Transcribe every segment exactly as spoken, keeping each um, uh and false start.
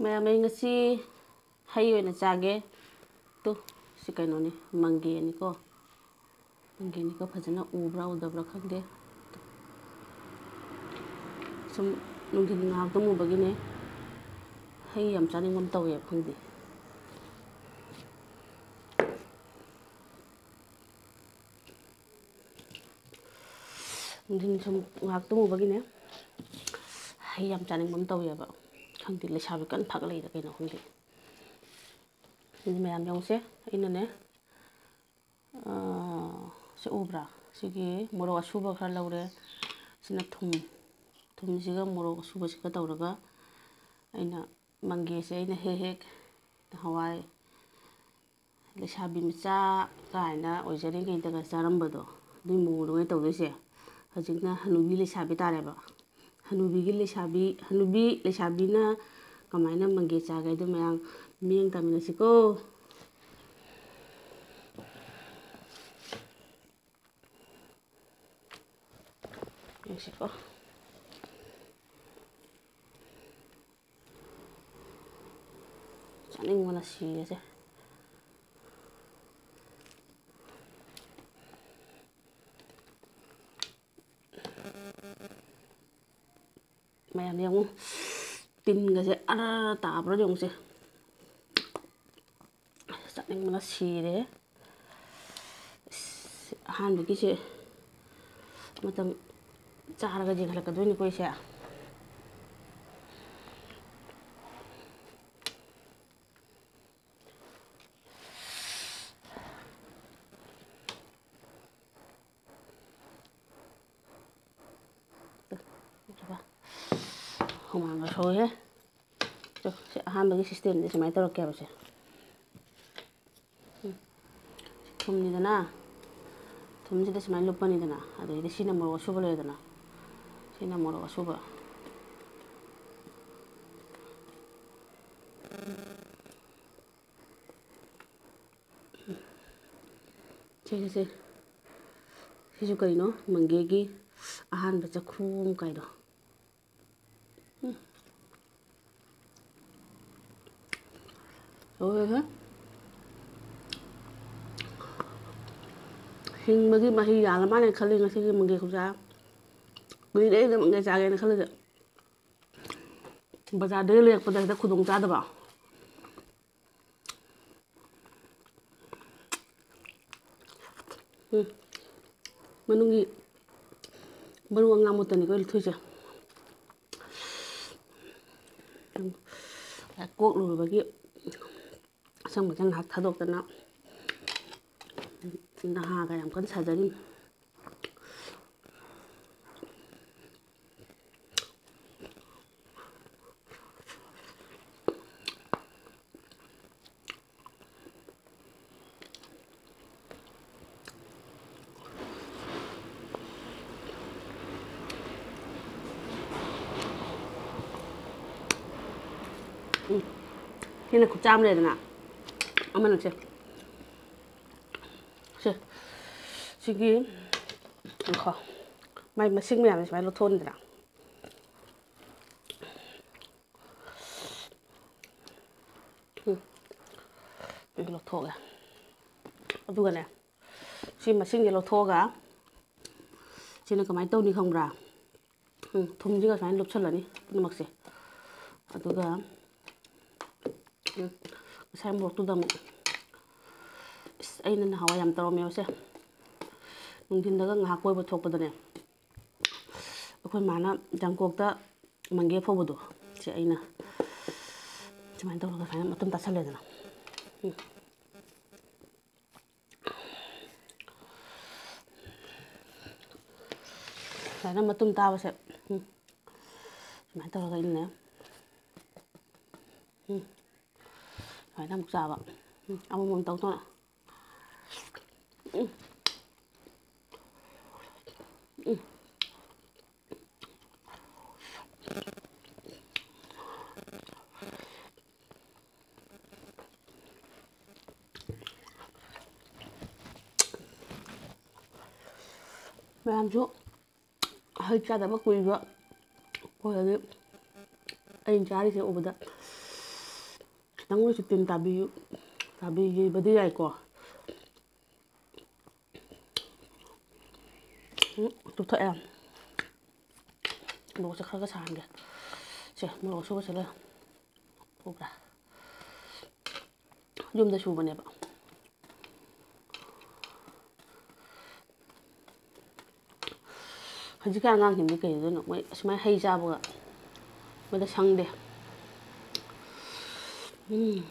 ꯃꯌꯥꯝ, ꯑꯩ ꯉꯁꯤ ꯍꯩ ꯑꯣꯏꯅ ꯆꯥꯒꯦ꯫ ꯇꯨ, ꯁꯤ ꯀꯩꯅꯣꯅꯤ, ꯃꯪꯒꯦꯅꯤꯀꯣ꯫ ꯃꯪꯒꯦꯅꯤꯀꯣ, ꯐꯖꯅ ꯎꯕ꯭ꯔꯥ ꯎꯗꯕ꯭ꯔꯥ ꯈꯪꯗꯦ꯫ ꯁꯨꯝ ꯅꯨꯡꯊꯤꯜ ꯉꯥꯏꯍꯥꯛ ꯇꯨꯝꯃꯨꯕꯒꯤꯅꯦ, ꯍꯩ ꯌꯥꯝ ꯆꯥꯅꯤꯡꯕ ꯑꯃ ꯇꯧꯋꯦꯕ, ꯈꯪꯗꯦ꯫ ꯅꯨꯡꯊꯤꯜ ꯁꯨꯝ ꯉꯥꯏꯍꯥꯛ ꯇꯨꯝꯃꯨꯕꯒꯤꯅꯦ, ꯍꯩ ꯌꯥꯝ ꯆꯥꯅꯤꯡꯕ ꯑꯃ ꯇꯧꯋꯦꯕ꯫ ꯈꯪꯗꯦ, ꯂꯩꯁꯥꯕꯤ ꯀꯟꯅ ꯐꯒꯠꯂꯛꯏꯔ ꯀꯩꯅꯣ ꯈꯪꯗꯦ꯫ ꯑꯗꯨꯗꯤ ꯃꯌꯥꯝ ꯌꯦꯡꯉꯨꯁꯦ, ꯑꯩꯅꯅꯦ, ꯑꯥ, ꯁꯤ ꯎꯕ꯭ꯔꯥ? ꯁꯤꯒꯤ ꯃꯣꯔꯣꯛ ꯑꯁꯨꯕ ꯈꯔ ꯂꯧꯔꯦ꯫ ꯁꯤꯅ ꯊꯨꯝ, ꯊꯨꯝꯁꯤꯒ ꯃꯣꯔꯣꯛ ꯑꯁꯨꯕꯁꯤꯒ ꯇꯧꯔꯒ ꯑꯩꯅ ꯃꯪꯒꯦꯁꯦ ꯑꯩꯅ ꯍꯦꯛ ꯍꯦꯛ ꯅꯍꯥꯟꯋꯥꯏ ꯂꯩꯁꯥꯕꯤ ꯃꯆꯥ ꯀꯥꯏꯅ ꯑꯣꯏꯖꯔꯤꯉꯩꯗꯒ ꯆꯥꯔꯝꯕꯗꯣ, ꯑꯗꯨꯒꯤ ꯃꯑꯣꯡꯗꯨꯅꯦ ꯇꯧꯗꯣꯏꯁꯦ꯫ ꯍꯧꯖꯤꯛꯅ ꯍꯅꯨꯕꯤ ꯂꯩꯁꯥꯕꯤ ꯇꯥꯔꯦꯕ꯫ ꯍꯅꯨꯕꯤꯒꯤ ꯂꯩꯁꯥꯕꯤ, ꯍꯅꯨꯕꯤ ꯂꯩꯁꯥꯕꯤꯅ ꯀꯃꯥꯏꯅ ꯃꯪꯒꯦ ꯆꯥꯒꯦ ꯍꯥꯏꯗꯣ ꯃꯌꯥꯝ ꯃꯤꯠꯌꯦꯡ ꯇꯥꯃꯤꯟꯅꯁꯤꯀꯣ꯫ ꯌꯦꯡꯁꯤꯀꯣ꯫ ꯆꯥꯅꯤꯡꯕꯅ ꯁꯤꯔꯦꯁꯦ꯫ ꯃꯌꯥꯝ ꯌꯦꯡꯉꯨ, ꯇꯤꯟꯒꯁꯦ ꯑꯔ ꯇꯥꯕ꯭ꯔꯥ ꯌꯦꯡꯉꯨꯁꯦ꯫ ꯆꯥꯅꯤꯡꯕꯅ ꯁꯤꯔꯦ꯫ ꯑꯁ, ꯑꯍꯥꯟꯕꯒꯤꯁꯦ ꯃꯇꯝ ꯆꯥꯔꯒ ꯌꯦꯡꯍꯜꯂꯛꯀꯗꯣꯏꯅꯤꯀꯣ ꯑꯩꯁꯦ꯫ ꯍꯨꯃꯥꯡꯒ ꯁꯧꯋꯤꯍꯦ꯫ ꯇꯨ, ꯁꯤ ꯑꯍꯥꯟꯕꯒꯤ systemꯗꯤ ꯁꯨꯃꯥꯏꯅ ꯇꯧꯔꯛꯀꯦꯕꯁꯦ꯫ ꯎꯝ꯫ ꯊꯨꯝꯅꯤꯗꯅ, ꯊꯨꯝꯁꯤꯗ ꯁꯨꯃꯥꯏꯅ ꯂꯨꯞꯄꯅꯤꯗꯅ, ꯑꯗꯩꯗꯤ ꯁꯤꯅ ꯃꯣꯔꯣꯛ ꯑꯁꯨꯕ ꯂꯩꯔꯦꯗꯅ, ꯁꯤꯅ ꯃꯣꯔꯣꯛ ꯑꯁꯨꯕ꯫ ꯁꯤꯒꯤꯁꯦ, ꯁꯤꯁꯨ ꯀꯩꯅꯣ? ꯃꯪꯒꯦꯒꯤ ꯑꯍꯥꯟꯕ ꯆꯥꯛꯈꯨꯝ ꯀꯥꯏꯗꯣ꯫ ꯎꯝ꯫ ꯂꯣꯏꯔꯦꯍꯦ꯫ ꯍꯤꯡꯕꯒꯤ ꯃꯍꯤ ꯌꯥꯜꯂ ꯃꯥꯜꯂꯦ ꯈꯜꯂꯤ ꯉꯁꯤꯒꯤ ꯃꯪꯒꯦ ꯈꯨꯆꯥ꯫ ꯀꯨꯏꯔꯦ ꯑꯩꯅ ꯃꯪꯒꯦ ꯆꯥꯒꯦꯅ ꯈꯜꯂꯤꯁꯦ꯫ ꯕꯖꯥꯔꯗꯒꯤ ꯂꯩꯔꯛꯄꯗ ꯍꯦꯛꯇ ꯈꯨꯗꯣꯡ ꯆꯥꯗꯕ꯫ ꯎꯝ꯫ ꯃꯅꯨꯡꯒꯤ ꯃꯔꯨ ꯑꯉꯥꯡꯕꯇꯅꯤꯀꯣ ꯑꯩ ꯂꯧꯊꯣꯛꯏꯁꯦ꯫ ꯀꯣꯛ ꯂꯨꯔꯨꯕꯒꯤ ꯑꯁꯪꯕꯁꯦ ꯉꯥꯏꯍꯥꯛ ꯊꯥꯗꯣꯛꯇꯅ ꯅꯍꯥꯒ ꯌꯥꯝ ꯀꯟꯅ ꯁꯥꯖꯔꯤ꯫ ꯎꯝ꯫ ꯁꯤꯅ ꯈꯨꯠꯆꯥꯝ ꯂꯩꯗꯅ ꯑꯃꯅ ꯁꯦ꯫ ꯁꯦ꯫ ꯁꯤꯒꯤ, ꯉꯥꯏꯈꯣ꯫ ꯃꯥꯏ ꯃꯁꯤꯡ ꯃꯌꯥꯝꯁꯦ ꯁꯨꯃꯥꯏꯅ ꯂꯧꯊꯣꯛꯑꯅꯤꯗꯅ꯫ ꯎꯝ꯫ ꯁꯤ ꯂꯧꯊꯣꯛꯑꯒꯦ꯫ ꯑꯗꯨꯒꯅꯦ, ꯁꯤ ꯃꯁꯤꯡꯁꯦ ꯂꯧꯊꯣꯛꯑꯒ ꯁꯤꯅ ꯀꯃꯥꯏꯅ ꯇꯧꯅꯤ ꯈꯪꯕ꯭ꯔꯥ? ꯎꯝ, ꯊꯨꯝꯁꯤꯒ ꯁꯨꯃꯥꯏꯅ ꯂꯨꯞꯁꯜꯂꯅꯤ ꯄꯨꯝꯅꯃꯛꯁꯦ꯫ ꯑꯗꯨꯒ, ꯎꯝ, ꯉꯁꯥꯏ ꯃꯣꯔꯣꯛꯇꯨꯗ ꯑꯃꯨꯛ, ꯏꯁ, ꯑꯩꯅ ꯅꯍꯥꯟꯋꯥꯏ ꯌꯥꯝ ꯇꯧꯔꯝꯃꯦꯕꯁꯦ꯫ ꯅꯨꯡꯊꯤꯟꯗꯒ ꯉꯥꯏꯍꯥꯛ ꯀꯣꯏꯕ ꯊꯣꯛꯄꯗꯅꯦ, ꯑꯩꯈꯣꯏ ꯃꯥꯅ ꯖꯥꯡꯀꯣꯛꯇ ꯃꯪꯒꯦ ꯑꯐꯧꯕꯗꯣ, ꯁꯦ ꯑꯩꯅ ꯁꯨꯃꯥꯏꯅ ꯇꯧꯔꯒ ꯁꯨꯃꯥꯏꯅ ꯃꯇꯨꯝ ꯇꯥꯁꯜꯂꯦꯗꯅ꯫ ꯎꯝ꯫ ꯁꯨꯃꯥꯏꯅ ꯃꯇꯨꯝ ꯇꯥꯕꯁꯦ, ꯎꯝ, ꯁꯨꯃꯥꯏꯅ ꯇꯧꯔꯒ ꯑꯩꯅꯅꯦ, ꯎꯝ, ꯁꯨꯃꯥꯏꯅ ꯑꯃꯨꯛ ꯆꯥꯕ꯫ ꯎꯝ, ꯑꯃꯃꯝ ꯇꯧꯗꯅ꯫ ꯎꯝ꯫ ꯎꯝ꯫ ꯃꯌꯥꯝꯁꯨ ꯑꯩ ꯆꯥꯗꯕ ꯀꯨꯏꯕ ꯑꯣꯏꯔꯗꯤ ꯑꯩꯅ ꯆꯥꯔꯤꯁꯦ ꯎꯕꯗ ꯈꯤꯇꯪ ꯑꯣꯏꯔꯁꯨ ꯇꯤꯟ ꯇꯥꯕꯤꯌꯨ, ꯇꯥꯕꯤꯈꯤꯕꯗꯤ ꯌꯥꯏꯀꯣ꯫ ꯎꯝ, ꯆꯨꯞꯊꯣꯛꯑꯦ꯫ ꯃꯣꯔꯣꯛꯁꯦ ꯈꯔꯒ ꯁꯥꯍꯟꯒꯦ꯫ ꯁꯦ, ꯃꯣꯔꯣꯛ ꯑꯁꯨꯕꯁꯦ ꯂꯣꯏ ꯎꯕ꯭ꯔꯥ? ꯌꯨꯝꯗ ꯁꯨꯕꯅꯦꯕ꯫ ꯍꯧꯖꯤꯛꯀꯥꯟ ꯑꯉꯥꯡꯁꯤꯡꯗꯤ ꯀꯩꯗꯧꯗꯣꯏꯅꯣ? ꯃꯣꯏ ꯑꯁꯨꯃꯥꯏꯅ ꯍꯩ ꯆꯥꯕꯒ ꯃꯣꯏꯗ ꯁꯪꯗꯦ꯫ ꯎꯝ꯫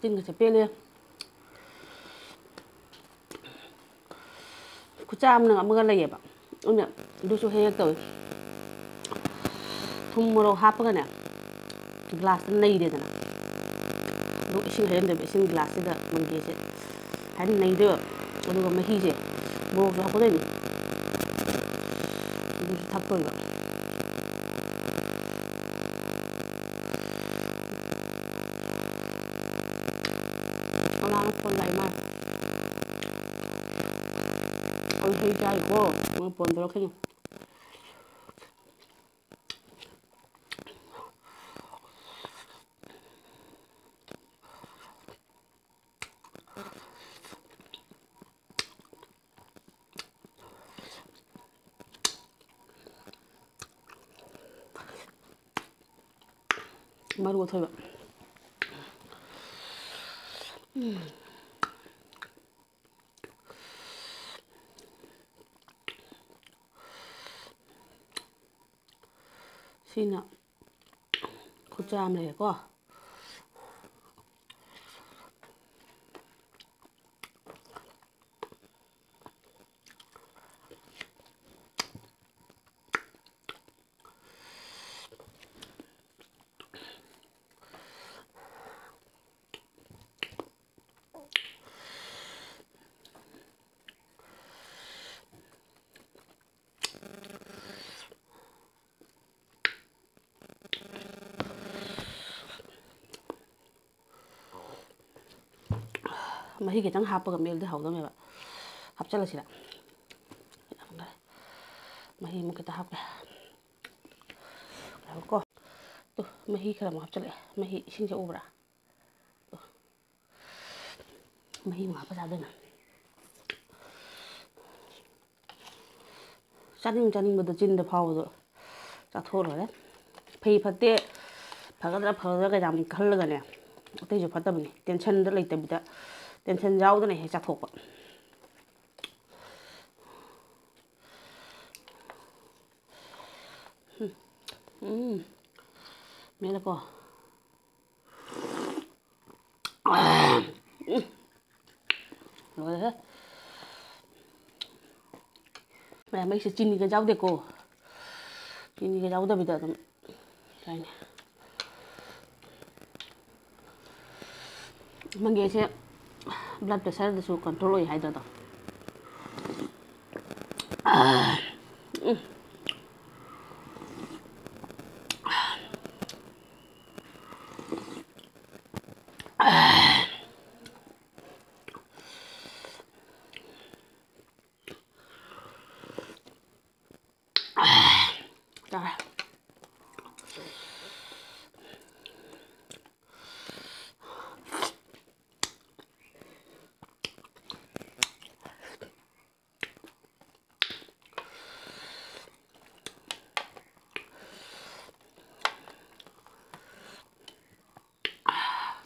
ꯆꯤꯟꯒꯁꯦ ꯄꯦꯜꯂꯦ꯫ ꯈꯨꯆꯥ ꯑꯃꯅ ꯑꯃꯒ ꯂꯩꯌꯦꯕ꯫ ꯑꯗꯨꯅ ꯑꯗꯨꯁꯨ ꯍꯦꯛ ꯍꯦꯛ ꯇꯧꯏ꯫ ꯊꯨꯝ ꯃꯣꯔꯣꯛ ꯍꯥꯞꯄꯒꯅꯦ, ꯒ꯭ꯂꯥꯁꯇ ꯅꯩꯔꯦꯗꯅ꯫ ꯑꯗꯨ ꯏꯁꯤꯡ ꯍꯩꯔꯝꯗꯕ ꯏꯁꯤꯡ ꯒ꯭ꯂꯥꯁꯁꯤꯗ ꯃꯪꯒꯦꯁꯦ ꯍꯥꯏꯅ ꯅꯩꯗꯣꯏꯕ꯫ ꯑꯗꯨꯒ ꯃꯍꯤꯁꯦ ꯃꯣꯔꯣꯛꯁꯨ ꯍꯥꯞꯀꯗꯣꯏꯅꯤ꯫ ꯑꯗꯨꯁꯨ ꯊꯛꯇꯣꯏꯕ꯫ ꯀꯅꯥꯅꯣ ꯐꯣꯟ ꯂꯥꯛꯏ ꯃꯥ? ꯑꯩ ꯍꯩ ꯆꯥꯔꯤꯀꯣ꯫ ꯃꯣꯏ ꯐꯣꯟ ꯇꯧꯔꯛꯈꯤꯅꯤ꯫ ꯃꯔꯨ ꯑꯊꯣꯏꯕ꯫ ꯎꯝ꯫ ꯁꯤꯅ ꯈꯨꯠꯆꯥ ꯑꯃ ꯂꯩꯔꯦꯀꯣ꯫ ꯃꯍꯤ ꯈꯤꯇꯪ ꯍꯥꯞꯄꯒ ꯃꯦꯠꯂꯗꯤ ꯍꯥꯎꯗꯧꯅꯦꯕ꯫ ꯍꯥꯞꯆꯤꯜꯂꯁꯤꯔ? ꯃꯍꯤ ꯑꯃꯨꯛ ꯈꯤꯇꯪ ꯍꯥꯞꯀꯦ꯫ ꯉꯥꯏꯈꯣꯀꯣ꯫ ꯇꯨ, ꯃꯍꯤ ꯈꯔ ꯑꯃꯨꯛ ꯍꯥꯞꯆꯤꯜꯂꯛꯑꯦ꯫ ꯃꯍꯤ ꯏꯁꯤꯡꯁꯦ ꯎꯕ꯭ꯔꯥ? ꯇꯨ꯫ ꯃꯍꯤ ꯑꯃꯨꯛ ꯍꯥꯞꯄ ꯆꯥꯗꯣꯏꯅꯦ꯫ ꯆꯥꯅꯤꯡ ꯆꯥꯅꯤꯡꯕꯗꯣ ꯆꯤꯟꯗ ꯐꯥꯎꯕꯗꯣ ꯆꯥꯊꯣꯛꯑ ꯂꯣꯏꯔꯦ꯫ ꯐꯩ ꯐꯠꯇꯦ, ꯐꯒꯗ꯭ꯔꯥ ꯐꯒꯗ꯭ꯔꯥ ꯀꯩ ꯌꯥꯝ ꯈꯜꯂꯒꯅꯦ, ꯑꯇꯩꯁꯨ ꯐꯠꯇꯕꯅꯤ꯫ ꯇꯦꯟꯁꯟꯗ ꯂꯩꯇꯕꯤꯗ, ꯇꯦꯟꯁꯟ ꯌꯥꯎꯗꯅ ꯍꯦꯛ ꯆꯥꯊꯣꯛꯄ꯫ ꯎꯝ꯫ ꯃꯦꯠꯂꯦꯀꯣ꯫ ꯎꯝ꯫ ꯂꯣꯏꯔꯦꯍꯦ꯫ ꯃꯌꯥꯝ ꯑꯩꯁꯦ ꯆꯤꯅꯤꯒ ꯌꯥꯎꯗꯦꯀꯣ꯫ ꯆꯤꯅꯤꯒ ꯌꯥꯎꯗꯕꯤꯗ ꯑꯗꯨꯝ ꯆꯥꯏꯅꯦ꯫ ꯃꯪꯒꯦꯁꯦ blood pressureꯗꯁꯨ control ꯑꯣꯏ ꯍꯥꯏꯗ꯭ꯔꯥ ꯑꯗꯣ꯫ ꯎꯝ꯫ ꯆꯥꯔꯦ꯫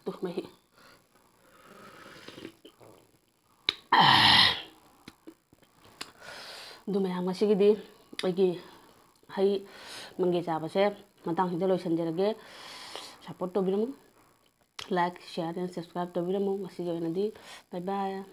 ꯇꯨ, ꯃꯍꯤ꯫ ꯑꯗꯨ ꯃꯌꯥꯝ, ꯉꯁꯤꯒꯤꯗꯤ ꯑꯩꯒꯤ ꯍꯩ ꯃꯪꯒꯦ ꯆꯥꯕꯁꯦ ꯃꯇꯥꯡꯁꯤꯗ ꯂꯣꯏꯁꯤꯟꯖꯔꯒꯦ꯫ Support ꯇꯧꯕꯤꯔꯝꯃꯨ, like, share and subscribe ꯇꯧꯕꯤꯔꯝꯃꯨ꯫ ꯉꯁꯤꯒꯤ ꯑꯣꯏꯅꯗꯤ bye bye꯫